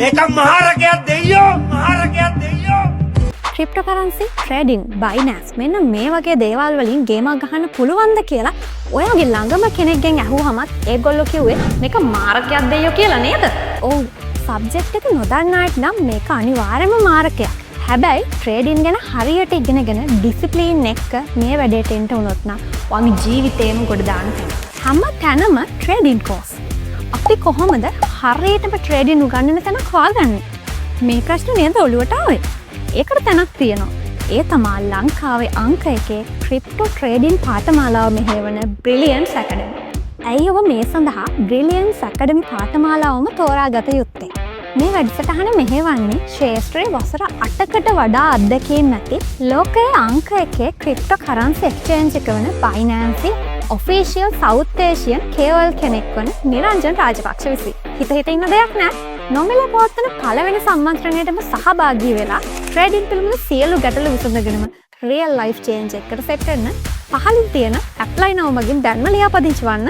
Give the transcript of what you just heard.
මේක මහරකයක් දෙයියෝ, මහරකයක් දෙයියෝ. ක්‍රිප්ටෝකරන්සි, ට්‍රේඩින්, බයිනෑන්ස් මෙන්න මේ වගේ දේවල් වලින් ගේමක් ගහන්න පුළුවන්ද කියලා ඔයාගේ ළඟම කෙනෙක්ගෙන් ඇහුවහමත් ඒගොල්ලෝ කිව්වේ මේක මාරකයක් දෙයියෝ කියලා නේද? ඔව්, සබ්ජෙක්ට් එක නොදන්න අයට නම් මේක අනිවාර්යයෙන්ම මාරකයක්. හැබැයි ට්‍රේඩින් ගැන හරියට ඉගෙනගෙන ඩිසිප්ලින් එක්ක මේ වැඩේට එන්ට වුණොත් නම් ඔයාගේ ජීවිතේම ගොඩ දාන්න තැන. හැම තැනම ට්‍රේඩින් කෝස්. අපි කොහොමද හරියටම ට්‍රේඩින් උගන්වන තැනක් හොයාගන්නේ? මේ ප්‍රශ්න නේද ඔළුවට ආවේ? ඒකට තැනක් තියෙනවා. ඒ තමා ලංකාවේ අංක එකේ ක්‍රිප්ටෝ ට්‍රේඩින් පාඨමාලාව මෙහෙවන බ්‍රිලියන්ස් ඇකඩමි. ඇයි ඔබ මේ සඳහා බ්‍රිලියන්ස් ඇකඩමි පාඨමාලාවම තෝරාගත යුත්තේ? මේ වැඩසටහන මෙහෙවන්නේ ක්ෂේත්‍රයේ වසර 8කට වඩා අත්දැකීම් ඇති, ලෝකයේ අංක එකේ ක්‍රිප්ටෝ කරන්සි එක්ස්චේන්ජ් එක වන Binance official south Asian KOL කෙනෙක් වන නිරංජන් රාජපක්ෂ විසින්. හිත හිත ඉන්න දෙයක් නෑ. නොමිලේ පවත්වන පළවෙනි සම්මන්ත්‍රණයටම සහභාගී වෙලා ට්‍රේඩින් පිළිබඳ සියලු ගැටලු විසඳගෙනම රියල් ලයිෆ් චේන්ජ් එකකට සෙට් වෙන්න පහලින් තියෙන ඇප්ලයි නව් මගින් දැන්ම ලියාපදිංචි වන්න.